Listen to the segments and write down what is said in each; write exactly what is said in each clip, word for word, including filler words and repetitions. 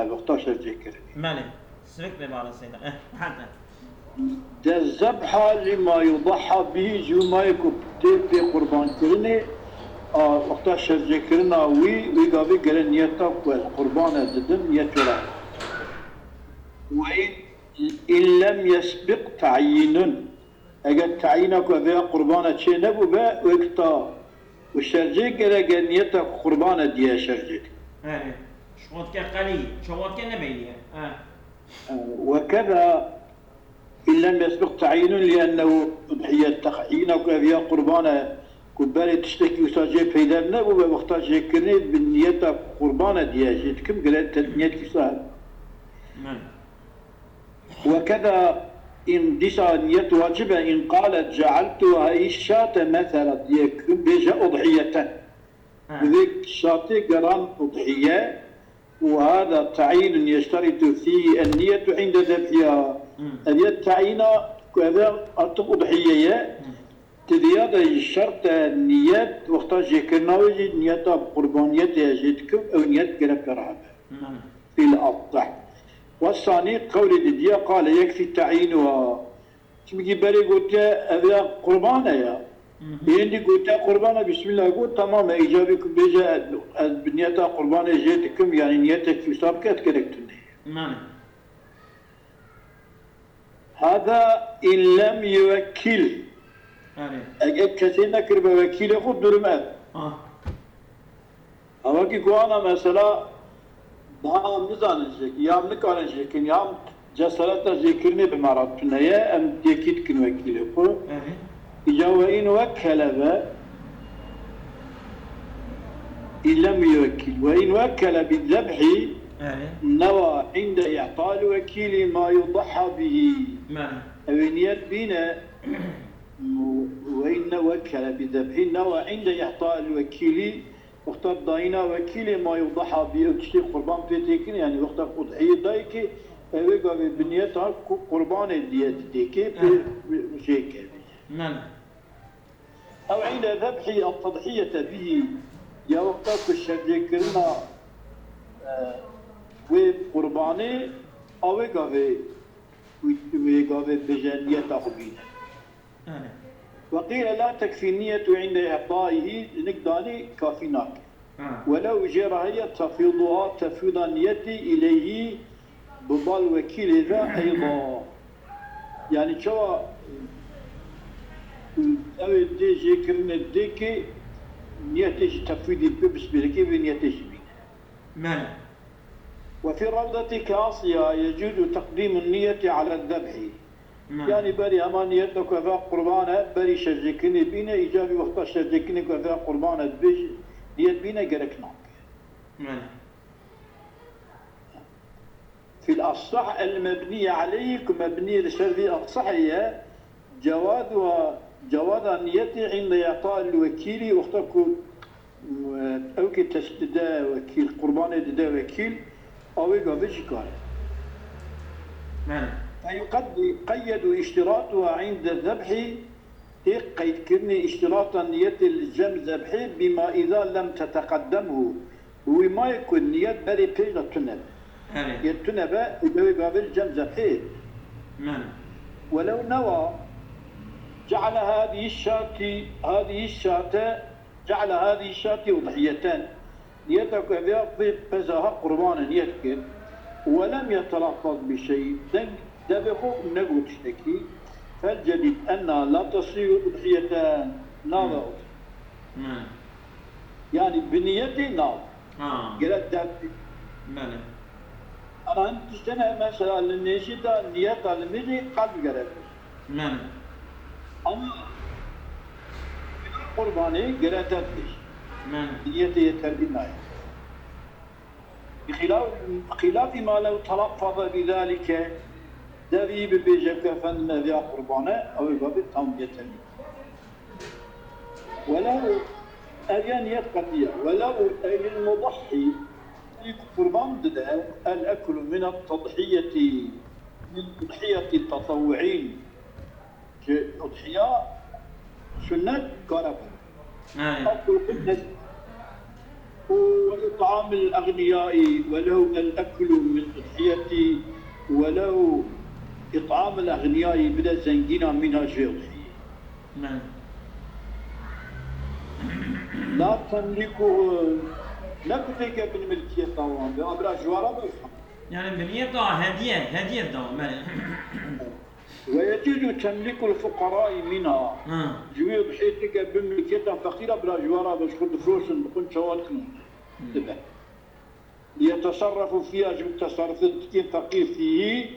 wexta şercêkirinê. Belê. Sivik bê bala seyda. Eh, heta. De zebha lima yudaha bihî, ji mayê ku tê pê qurbankirinê, a, wexta şercêkirina wî, wî gavê gere niyeta ku ez qurbane didim, niyet wera. Ve in, in lem yesbiq ta'yinun. Eger tayîna ku vêya qurbane çê nebûbe, wekta û şercê gereke niyeta ku qurbane diye şercê dike. Erê. Şo dike qelî, şo dike nebeylî ye. Ha. Wekeda in lem yesbiq ta'yinun li ennehu udhiye, tayîna ku vêya qurbane ku berê tiştekî wisa cê peyder nebûbe, wexta jêkirinê bi niyeta qurbane diye jê dikim, gere te niyet wisa hebe. Men. Wekeda in dîsa niyet wacib e, in qalet cealtuha şate mesela diye ku bêje udhiyeten. Ha. Bi vê şatê geran udhiye û hada ta'yinun yeşteritu fîhî en niyetu inde zebhiha. Hmm. Ev ye tayîna ku ev artık udhiye ye. Hmm. Di vêya de jî şert e niyet wexta jêkirina wê jî niyeta bi qurbaniyetê ye jê dikim, ew niyet gerek hebe. Men. Fîl asah. Wesanî qewlê didiya qale yekfî ta'yînuha. Çimkî berê gotiye ev ya qurbane ya. Mhm. Êndî gotiye qurbane, bismillah got, tamam e, îcabî ku bêje ez bi niyeta qurbanê jê dikim, yanî niyetekî wisa bike, ez gerek tune. Men. Hada in lem yuwekkil. Erê. Eger kesê nekiribe wekîlê xwe, durum ev. Ah. Hawakî ku ana mesela daha em nizanin jêkin, ya em nikarin jêkin, ya em cesereta jêkirinê bi me re tune ye, em yekî dikin wekîlê xwe. Erê. Îca ve in wekkele ve, in lem yuwekkil. Ve in wekkele bi zebhî Erê. newa inde i'tal wekîlî ma yudaha bihî. Men. Ew ê niyet bîne, ve in wekkele bi zebhî newa inde i'tal wekîlî, wexta dayîna wekîlê ma yudaha bihî, ew tiştê qurban pê tê kirin, yanî wexta udhiyê dayîkê, ew ê gavê bi niyeta ku qurbanê diye didêkê pê Evet. jê kevî. Men. Ew inde zebhî ya tedhiyete bihî, ya wexta ku şercêkirina, e, wê qurbanê, a wê gavê, wê gavê bêje niyeta xwe bîne. Erê. Ve qîle la tekfî niyetu inde i'taîhî, hinek danî kafî nake. Ha. Welew jê re heye tefwîduha, tefwîda niyetî îleyhî bi bal wekîlê ve eyda. Yanî çawa ew ê dê jêkirinê dêkê niyetê jî tefwîdî bike, bismîlekê vê niyetê jî bîne. Men. Ve fî rewdetî kasiya yecûzu teqdîmun niyetî ala zebhî. Men. Yanî berî hema niyet ku eva qurban e, berî şercêkirinê bîne, îcabî wexta şercêkirinê ku eva qurban e, dibêj niyet bîne, gerek nake. Men. Fîl asah el mebnî aleyhî, ku mebnî li ser vî asahê ye, cewaz ve, cewaza niyetê inde i'ta el wekîlî, wexta ku, e, ew kê teşt dide wekîl, qurbanê dide wekîl, a wê gavê jî kar e. Men. Feyuqeddi-, qeyyedu iştiratuha inde zebhî, tê qeydkirinê iştirata niyetê li cem zebhê bima îza lem teteqeddemhu. Bi wî mayê ku niyet berê pêş de tune be. Erê. Yê tune be, û dewê gavê li cem zebhê. Men. Welew newa, ceale hadî şatî, hadî şate, ceale hadî şatî udhiyeten. Niyeta ku ev ya vê peza ha qurbane niyet kir. Welem yetelaffaz bi şey. Deng devê xwe negot tiştekî. Fel cedîd enna la tesîru udhiyeten. Nave Hmm. udhiye. Men. Yanî bi niyetê nav. Ha. Gerek dert. Belê. Ana hin tiştene mesela li nêjî de niyeta li mijî qelb gerek. Men. Ama qurbanê gerek dert bêjî. Men. Niyetê yeterlî nayê. Bi xilaf, xilafî ma lew telaffaza bi zalike, devî bibêje ku efendim ev ya qurbane, ew ê gavê tam yeterlî. Welew ev ya niyet qetiye. Welew ey lil mudahhî, ê ku qurban dide, el eklu min et tedhiyetî, min udhiyetî tetewuîn. Ji udhiya sunnet kare bû. Aynen. Ew qulqul ne-, وإطعام الأغنياء ولو الأكل من أضحيتي ولو إطعام الأغنياء bide zengîna mîna jê udhiyê. Men. La temlîku ne ku têke bin milkiyeta wan be, a bira ji wara be. Yani bi niyeta hediye, hediye da, men. Ve yecuzu temlîkul fuqarai minha. Ha. Ji wî udhiyê têke bin milkiyeta feqîra bira ji wara be, ji xwe difroşin, bixwin çawa dikin. Hı. Dibe. Yeteserrefu fiha, ji min tesarrufê dikên feqîr fîhî,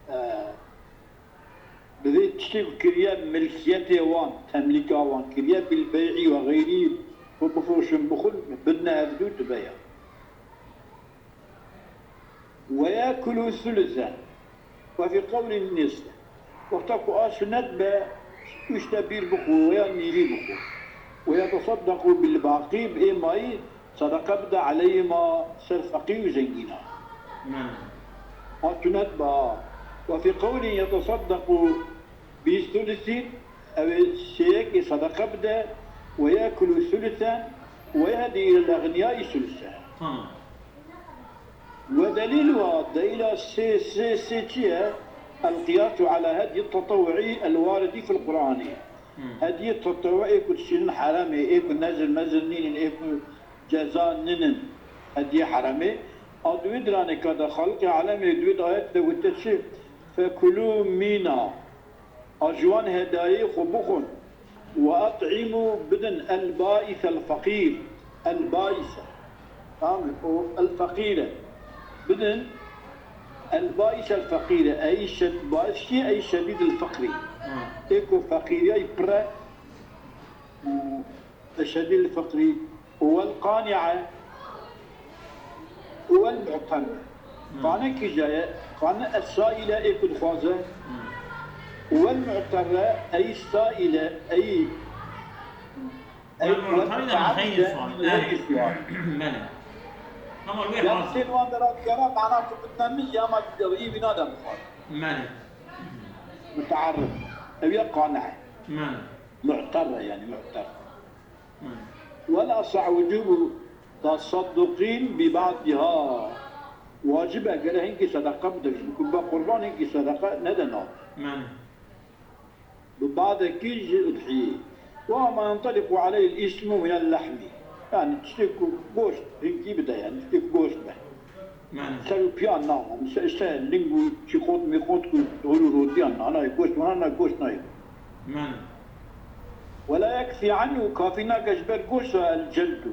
e, bi vê tiştê ku kiriye milkiyetê wan, temlîka wan kiriye, bil bey'î ve xeyrî, ku bifroşin bixwin, bidine hevdû dibe ya. Ve yekulu sulusen. Ve fî qewlin nisf. Wexta ku a sunet be, üçte bir bixwe, veya nîvî bixwe. Ve yetesaddequ bil baqî, bi ê mayî sedeqe bide eleyhima, ser feqîr û zengîna. Men. A sunet be a. Ve fî qewlin yetesaddequ bi sulusin, ew ê sêyekê sedeqe bide, ve yekulu sulusen, ve yehdi ilel egniyayî sulusen. Tamam. Ve delîluha, delîla sê, sê, sê çi ye? El qiyasu ala hedyi tetewu'î el waridî fil Qur'anî. Hmm. Hediyê tetewu'ê ku dişînin heremê, ê ku nezir mezir nînin, ê ku ceza nînin, hediyê heremê. A di wî diranê ka de Xaliqê alemê di wî de ayet de gote çi? Fekulû mîna. A ji wan hedayê xwe bixwin. Ve et'îmû, bidin, el bâîsel feqîr. El bâîse. Tamam mı? O el feqîre. Bidin el bâîsel feqîre. Ey şed-, bâîs kî? Ey şedîdil feqrî. Ha. Ê ku feqîriyayî pir e. Û şedîdil feqrî. Û el qani'e. Û el mu'terre. Hmm. Qane kîja ye? Qane es-saîle, ê ku dixwaze. Hmm. Û el mu'terre, ey saîle, ey, ey El mu'terre de mu'terre xeyrî de sual. Xeyrî sual. Belê. Tamam, wê Ya razı. Hüseyin wan de radiyara mana ku bitmemiz ya ma iyi bina da bixwar. Belê. Mutearrif. Ev ya qane. Belê. Mu'terre yani, mu'terre. Belê. Wela sah wucubu tasadduqîn bi ba'diha. Wacib e gere hinkî sedeqa bide jin. Ku be qurban hinkî sedeqa nede nav. Belê. Bi badekî ji udhiyê. Wa ma yenteliqu aleyhil ismu minel lehmi. Yani tiştê ku goşt hinkî bide yani, tiştê ku goşt be. Belê. Ser û piyan na, yani se, se ling û çîqot mîqot ku hûr û rotiyan na, na goşt wana na goşt nayê. Belê. Ve la yekfî anhu, kafî nake ji ber goşt re el celdu.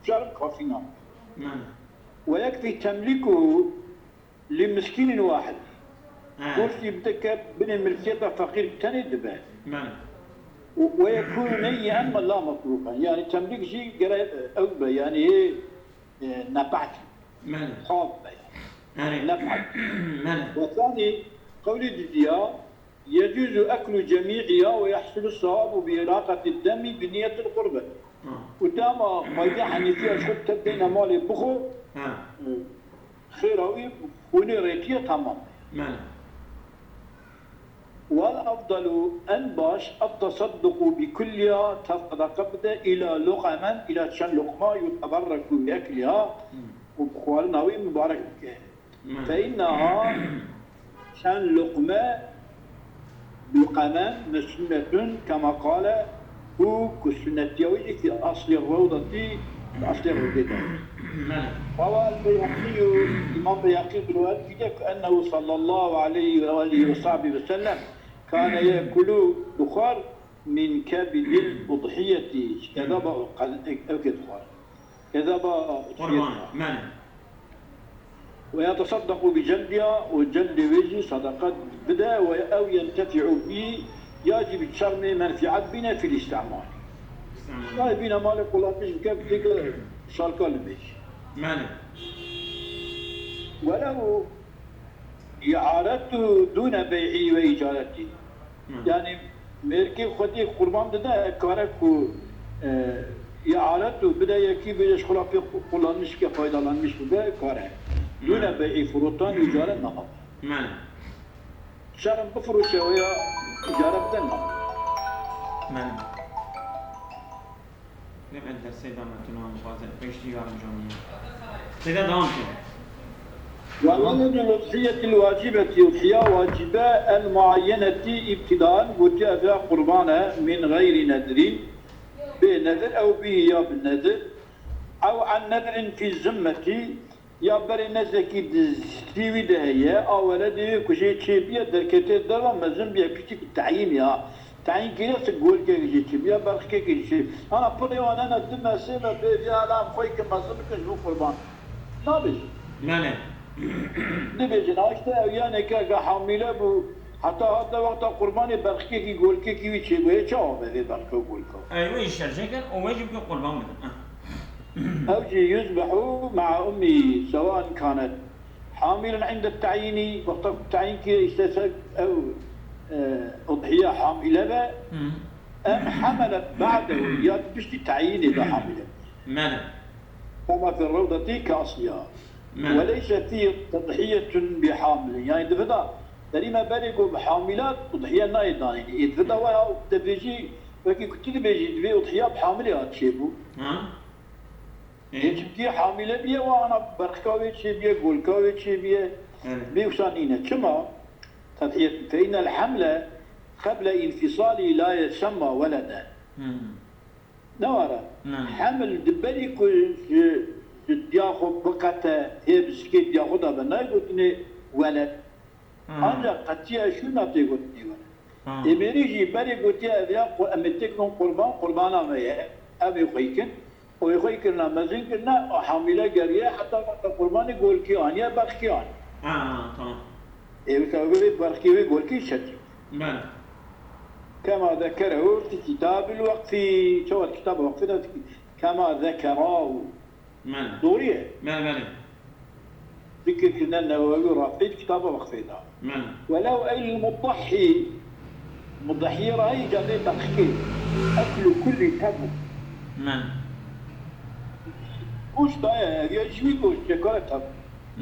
Şerm kafî nake. Belê. Ve yekfî temlîkuhu li miskînin wahid. He. Goştî bide ke binê milkiyeta feqîr tenê dibe. Belê. Û, ve yekûnu neyyen me la metruqen. Yani temlîk jî gere ew be, yani hê, e, nepeht. Belê. Xav be. Belê. Nepeht. Belê. Ve thani, qewlî didiya, Yecuzu eklu cemî'iha ve yahsulu sevabu bi iraqati demi bi niyetil qurbet. Ha. Û dema xwedî Henîfiya ji xwe tevdeyne malê bixwe, Ha. e, xêra wî xûnê rêtiye tamam. Belê. Wel afdalu, en baş, et-tesadduqu bi kulliha, tev sedeqe bide, ila luqemen, ila çend luqma, yuteberreku bi ekliha, Hmm. û bi xwarina wî mubarek bike. Belê. Fe inneha çend luqme bi qemen me sunnetun kema qale hu ku sunnetiya wî jî fi aslî rewdetî, fi aslê rewdê de. Belê. Rawa el-Beyheqî, Îmam Beyheqî bi riwayet kiriye ku ennehu sallallahu aleyhi ve alihi ve sahbihi ve sellem kane yekulu dixwar min kebidil udhiyetî, ji kedaba ew qel-, ew kê dixwar. Kedaba Qurban, udhiyetî. Belê. Ve yetesaddequ bi celdiha, û celdê wê jî sedeqe bide, ve ew yentefi'u bî, ya jî bi çermê menfiat bîne fil îstimal. Îstimal. Ya bîne malê qulatî ji ke têke şalka li bêj. Belê. Ve lehu i'aretu dûne bey'i ve îcaretî. Hı. Yani mêrikê xwedî qurban dide, kare ku, e, îaret û bide yekî bêje ji xwe re pê qu-, kullanmış ke faydalanmış bibe, kare. Hı. Dûne bey'i, firotan îcaret nava. Belê. Şerin bifroşe veya îcaret bide nava. Belê. Lê em dersê dametûna dixwaze pêştî yarim jamiye. Seyda devam ke. وولد الأضحية الواجبة، أضحية واجبة المعينة ابتداء، gotiye ev ya qurbane, من غير نذر، bê nedir, ew bî ya bi nedir, ew عن نذر في الذمة، ya berê nezrekî di zîstî wî de heye, a weledê wê ku jê çêbiye, derketiye derve, mezin biye, piştî ku teyîn ya, teyîn kiriye, çi golkek jê çêbiye, berxikek jê çêbiye. Ana pirê wan hene du me sê me bêriya, ela em xwe yê mezin bikin ji bo qurban. Nabêjin. Belê. Dibêjin, ha işte ew yaneke ge hamîle bû, heta hate wexta qurbanê berxikekî, golkekî wî çêbûye, çawa be vê berxike û golka? Ew wê jî şerjê kin û wê jî bikin qurban bidin. Ah. Ew jî يذبح مع أمه سواء كانت حاملا عند التعيين، wexta ku teyîn kiriye, îşte ser ew, e, udhiye hamîle be, Hı. em حملت بعده، ya piştî teyînê de hamîle. Belê. كما في الروضة كأصلها. Belê. وليس فيه تضحية بحامل. Yani di vida derî me berê ku bi hamîle udhiye nayê danînê. Ê di vida waya te bêjî, wekî ku tu dibêjî, divê udhiya bi hamilê hat çêbû. Ha. Ê. Ê çimkî hamîle biye, wa ana berxika wê çêbiye, golka wê çêbiye. Evet. Bê wisa nîne. Çima? تضحية، فإن الحمل قبل انفصاله لا يسمى ولدا. Hmm. Ne were? Hmm. Hemil di berî ku ji, ji diya xwe biqete, hê bi zikê diya xwe de be, nayê gotinê weled. Hmm. Ancak qetiya şûna tê gotinê weled. Hmm. Êmêrî jî berê gotiye ev ya qu-, em ê têkin qurban, qurbana me ye. Ev ê xwe ykin. Û ê xwe yî kirina, mezin kirine, û hamîle geriye, heta wexta qurbanê golkî aniye, berxikê aniye. Ha, tamam. Ê wisa wê berxikê wê golkî çetî. Belê. كما ذكره في كتاب الوقف. Çawa di kitaba waqfê de dikî. كما ذكره. Belê. Doğru ye. Belê, belê. Zikir kirine Newewi Rafî di kitaba waqfê de. Belê. ولو أي المضحي، mudahiyê re heyî cadê berxikê. أكل كل تمر. Belê. Goşt daye, ev ya ji wî goşt, çekare tebû.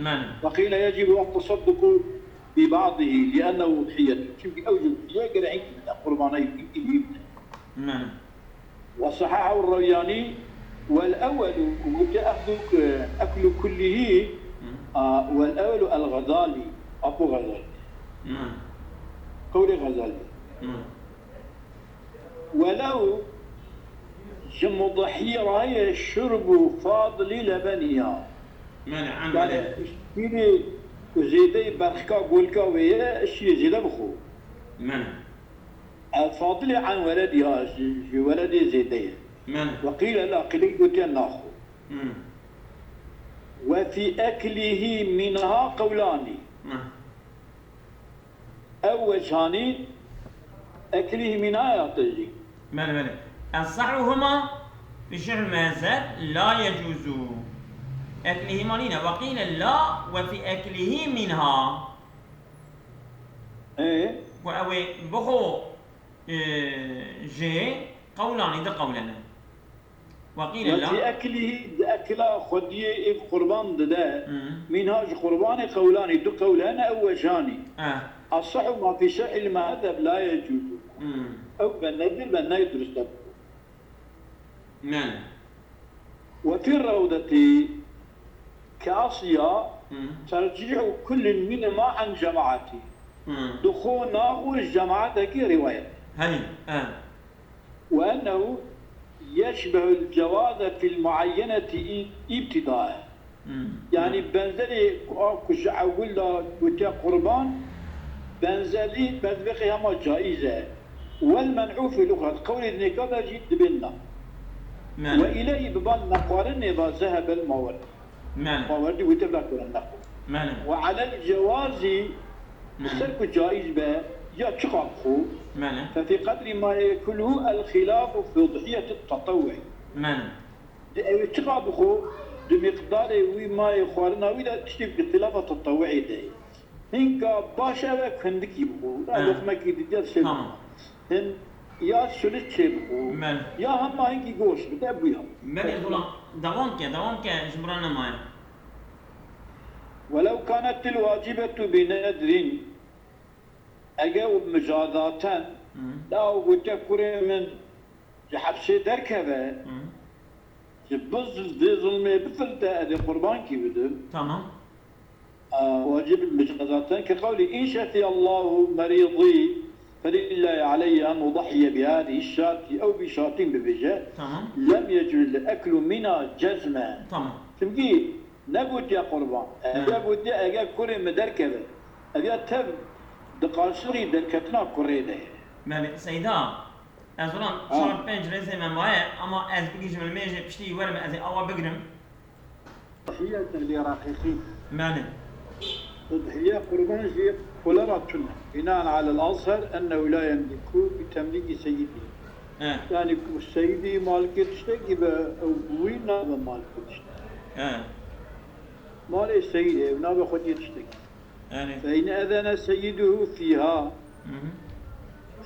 Belê. وقيل يجب التصدق ببعضه لأنه أضحية. Çimkî ew jî udhiye gere hinkî bide, qurbana hinkî bide. Belê. وصححه الروياني، والأول، gotiye أخذ، أكل كله، Hı. a, والأول الغزالي، Apo Xezalî. Hı. Qewlê Xezalî. Hı. ولو ji mudahiyê re heye شرب فاضل لبنها. Belê, em Yani, belê. Şîrê ku zêdeyê berxika golka wê ye, şîrê zêde bixwe. Belê. Ev fadilê an weledî ha, ji, ji weledê zêde ye. Belê. وقيل لا، qîlek gotiye naxwe. Hmm. وفي أكله منها قولان. Hmm. Ew wecanî أكله منها ya te jî. Belê, belê. أصحهما في شرح المهذب لا يجوز. أكلهما nîne. وقيل لا وفي أكله منها. Ê? Ku ew ê bixwe, e, jê qewlanî di qewlene. وقيل لا. وفي أكله، di ekla xwediyê ê qurban dide. Hı. منها ji qurbanê qewlanî, du qewl hene, ew wecanî. Eh. أصح ما في شرح المهذب لا يجوز. Hı. Ew be nedir be, nayê durust e. Belê. وفي الروضة كأصلها Hı. ترجيح كل منهما عن جماعة. Hı. Di xwe naxwe ji cemaetekî rîwayet. Hey, eh. وأنه يشبه الجواز في المعينة ابتداء. Hmm. Yani benzerî ku a ku ji ewil de gotiye qurban, benzerî, benzerî hema caiz e. والمنع في الأخرى, qewlê dinêka de jî dibên na. Belê. وإليه, bi van nexwarinê ve, ذهب الماوردي. Belê. Mawerdî wî tevla kirin nexwe. Belê. وعلى الجواز, Hı. Ser ku caiz be, ya çiqa bixwe, Belê. ففي قدر ما يأكله الخلاف في أضحية التطوع. Belê. Di ew çiqa bixwe, di miqdarê wî mayê xwarina wî de tiştê bi xilafa tetewu'ê de ye. Hinka baş ew e ku hindikî bixwe. Ya Hı. Loqmekî didya sê Tamam. Hin ya sulit çê bixwe. Belê. Ya hema hinkî goş bide bûya. Belê, Abdullah, devam ke, devam ke, ji min re nemaye. ولو كانت الواجبة بنذر, ege û micazaten, Hı. La û gote kurê min ji hepsê derkeve, Hı. Ji bo vê zulmê bifilite, ez ê qurbankî bidim. Tamam. Aa, wacib in bice zaten. Ke qewlî, "În şefiyallahu merîdî felillahi aleyye en udahhiye bihâzihî şşati ew bi şatîn" bibêje, Tamam. "Lem yecuz li eklu mina cezmen." Tamam. Çimkî negotiye qurban. Eger Hı. gotiye, eger kurê min derkeve, ev ya tev di qarşilî derketina kurê de ye. Belê, Seyda, ez olan Ha. çar pênc rêzê me maye, ama ez bigihîjim li mêjê piştî werim, ez ê awa bigrim. Udhiyete li reqîqî. Belê. Udhiye qurban jî xwe re tune. Binaen alel azher ennehu la yemliku bi temlîkî seyidî. E, Yani ku seyidî malikê tiştekî be, ew wî nabe malikê tiştekî. e. Malê seyidê, ew nabe xwediyê tiştekî. Yani. Fe in ezene seyiduhu fîha. Hı hı.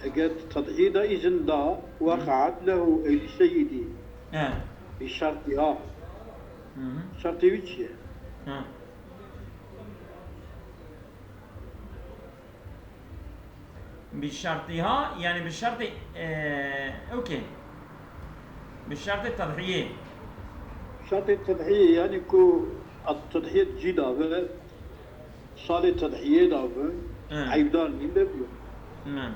Eger tedhiyê de îzin da, weqaet lehu, ey li seyidî. E, Bi şertiha. hı hı. Şertê wî çi ye? Ha. Bi şertiha, yani bi şertê, e, okey. Bi şertê tedhiyê. Şertê tedhiyê, yani ku tedhiyê cî da be, salê tedhiyê da be, Hı. eyb dar nîn be biyo. Hı.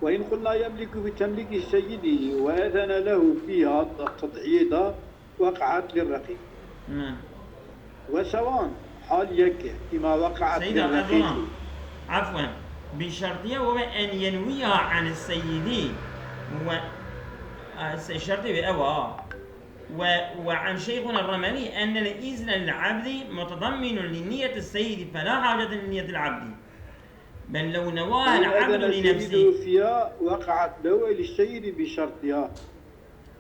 Ve in qulna yemliku bi temlîkî seyidî ve ezene lehu fîha, da tedhiyê da, weqaet li reqîq. Hı. Ve sewan, hal yek e, fîma weqaet li Seyda, ez reqîq. ona. Afwen. Bi şertiye ve en yenwiya an seyidi ve, e, se-, şertê ve ewa. Ve, ve an şeyhuna Remeli enne le izne lil abdi mutadamminun li niyeti seyidi fe la hacete li niyetil abdi. Bel lew newaha Ve in el abdu ezene li nefsi. seyiduhu fîha, weqaet lehu, ey li seyidî bi şertiha.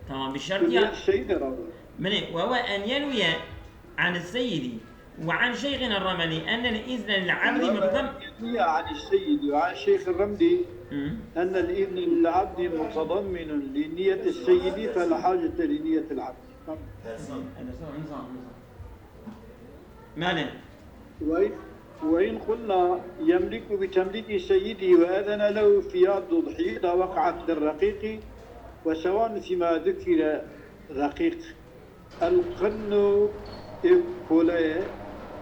Tamam, bi Bi şertiya. niyet seyidî ra be. Belê, ve ve en yenwiye an seyidi ve an şeyhina Remeli enne le izne lil abdi mutadam- Niye ani seyidi ve an şeyh Remli Hı. enne el izne lil abdi mutadamminun li niyeti seyidi fe la hacete li niyetil abdi. Tamam. Edersen, edersen, edersen. Belê. Ve, ve in qulna yemliku bi temlîkî seyidî ve ezene lehu fîha, udhiyeta weqaet li reqîqî ve sewan fîma zukire reqîq. El qinnu, ê kole ye,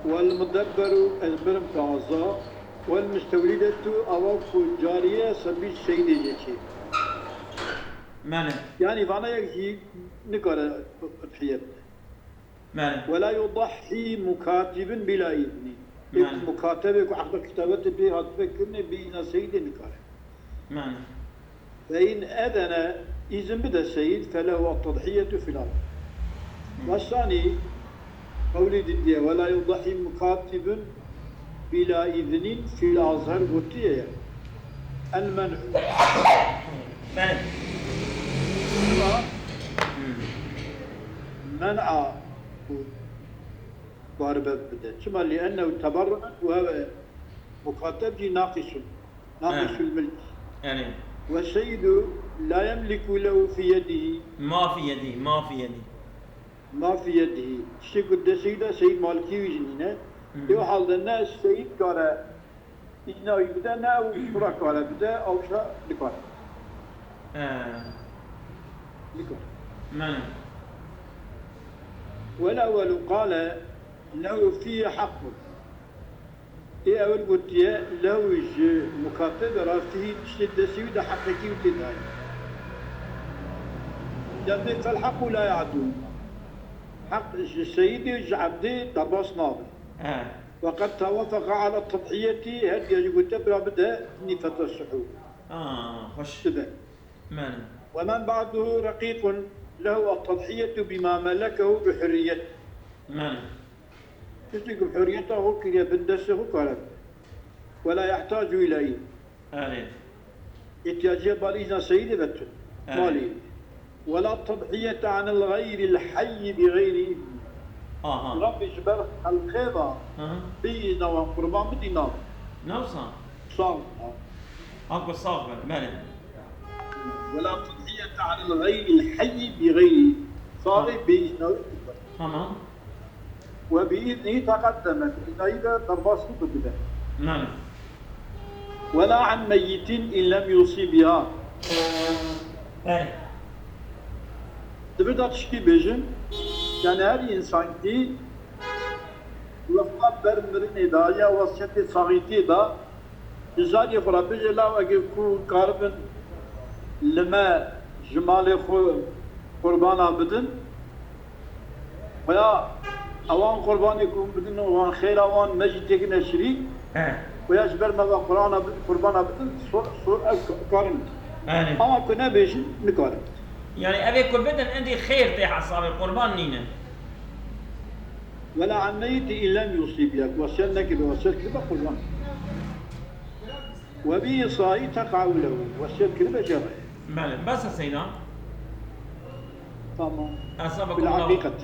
wel mudebberu, ez birim taza, wel mustewlidetu, ava ku cariye, sebî seyidê jê çê. Belê. Yani vana yek jî nikare udhiyet. Belê. Ve la yudahhi mukatibun bila izni. Ê Belê. mukatebê ku eqda kitabetê pê hatibe kirine, bi îzna seyidê nikare. Belê. Fe in ezene, îzin bide seyid, felehu tedhiyetu fil ard. Ve sanî, qewlî didiye, ve la yudahhi mukatibun bila iznin fil azher gotiye ye. El men'u. Belê. Çima Hı. men'a ku baribe bide? Çima? Li ennehu teberruen ve heve mukateb jî naqisun. Naqisul milk. Yani. Ve seyidu la yemliku lehu fi yedihi. Ma fi yedi, ma fi yedi. Ma fi yedihi. Tiştê ku destê wî de seyid malikî wî jî nîne. Hı. Lê o halde ne seyid kare îzna wî bide, ne ew xwe re kare bide, ew şa dikare. Ee, Dikare. Belê. Wel ewwelu qale lehu fîhi haqqun. Ê ewil gotiye, lew ji mukatebe re fîhî tiştê destê wî de heqekî wî tê dayî. Demê fel heqû la ya'dû. Heq ji seyidê, ji ebdê derbas nabe. He. Ve qed tewafeqa ala tedhiyetî, her diya jî gotiye bira bide, nîfete suhû. Aa, xweş. Sibe. Belê. Ve men ba'duhu reqîqun lehu et-tedhiyetu bima melekehu bi hurriyet. Belê. Tiştê ku hurriyeta xwe kiriye bin destê xwe kare. Ve la yehtacu ila îzn. Erê. Îhtiyacî ye bal îzna seyidê ve tune. Evet. Malî. Ve la tedhiyete anil xeyril heyyi bi xeyri îzni. Aha. Rabbî ji ber xelqê ve Hı hı. bi îzna wan qurban bidî nabe. Ne wisa? Sax ha. Hak ve sax be. Belê. Ve la tedhiyete anil xeyril heyyi bi xeyri. Saxê bi îzna wî. Tamam. Ve bi îznî teqeddemet. Îznayî de derbas bû bide. Belê. Ve la an meyyitin in lem yusî biha. Belê. Divê da tiştî bêjin, Yani her însankî wexta ber mirinê da ya wesiyetê saxîtiyê da, ji zariyê xwe re bêje, law eke ku karibin li me ji malê xwe qurbana bidin, xuya ewan qurbanê ku hûn bidin û wan xêra wan me jî têkine şirîk, He. xuya ji ber me ve qurana bi-, qurbana bidin, so-, so-, ev karin. Erê. Ama ku nebêjin, nikarin. Yani evê ku bidin, endî xêr tê hesabê, qurban nînin. Wela emmeyî ti îlem yusî biyek, wesiyet nekirdi, wesiyet kiribe qurban. Ve bî saî teqaw lehu, wesiyet kiribe jere. Belê, bes e seyda. Tamam. Hesaba Bil qurban. haqiqet.